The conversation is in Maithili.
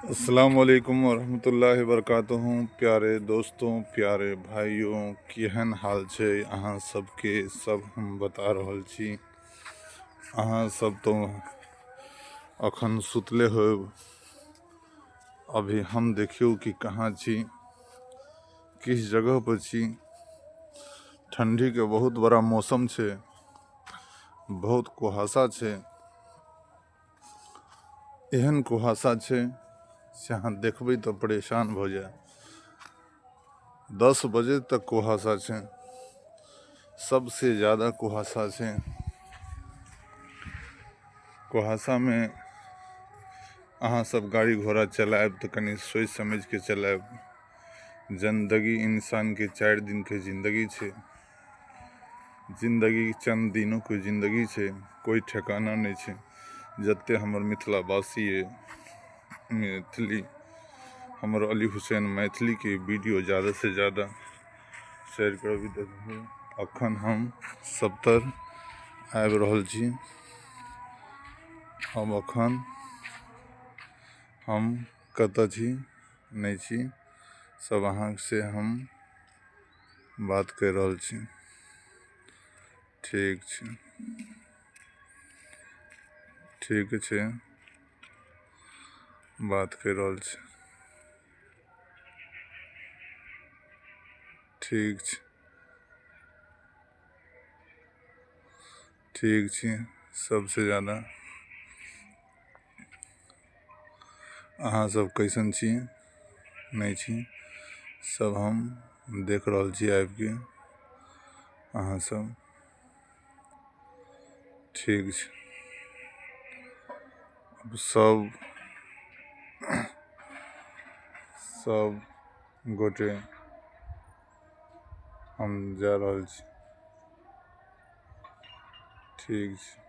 अस्सलाम वालेकुम वरहमतुल्लाहि वबरकातुहू। प्यारे दोस्तों, प्यारे भाइयों, केहन हाल छै अहाँ सबके? सब हम बता रहल छी। अहाँ सब तो अखन सुतले होब। अभी हम देखियौ कि कहाँ छी, किस जगह पर छी। ठंडी के बहुत बड़ा मौसम छै, बहुत कुहासा छै। एहन कुहासा छै से अहाँ देखबै तऽ परेशान भऽ जायब। 10 बजे तक कुहासा छै, सबसे ज़्यादा कुहासा छै। कुहासा में अहाँ सब गाड़ी घोड़ा चलायब तऽ कनि सोचि समझ के चलायब। जिंदगी इंसान के 4 दिन के जिंदगी छै, जिंदगी चंद दिनों के जिंदगी छै, कोई ठिकाना नहीं छै। जते हमर मिथिलावासी है, मैथिली, हमर अली हुसैन मैथिली के वीडियो ज़्यादा से ज़्यादा शेयर करबी। देखू अखन हम सबतर आबि रहल छी। हम अखन हम कतऽ छी नहि छी, सब अहाँ से हम बात कर रहल छी। ठीक छै, ठीक छै, बात कर रहल छी। ठीक छै, ठीक छी। सबसे ज़्यादा अहाँ सब कैसन छी नहीं छी, सब हम देख रहल छी आबिके। अहाँ सब ठीक छै। अब सब गोटे हम जा रहल छी। ठीक छै।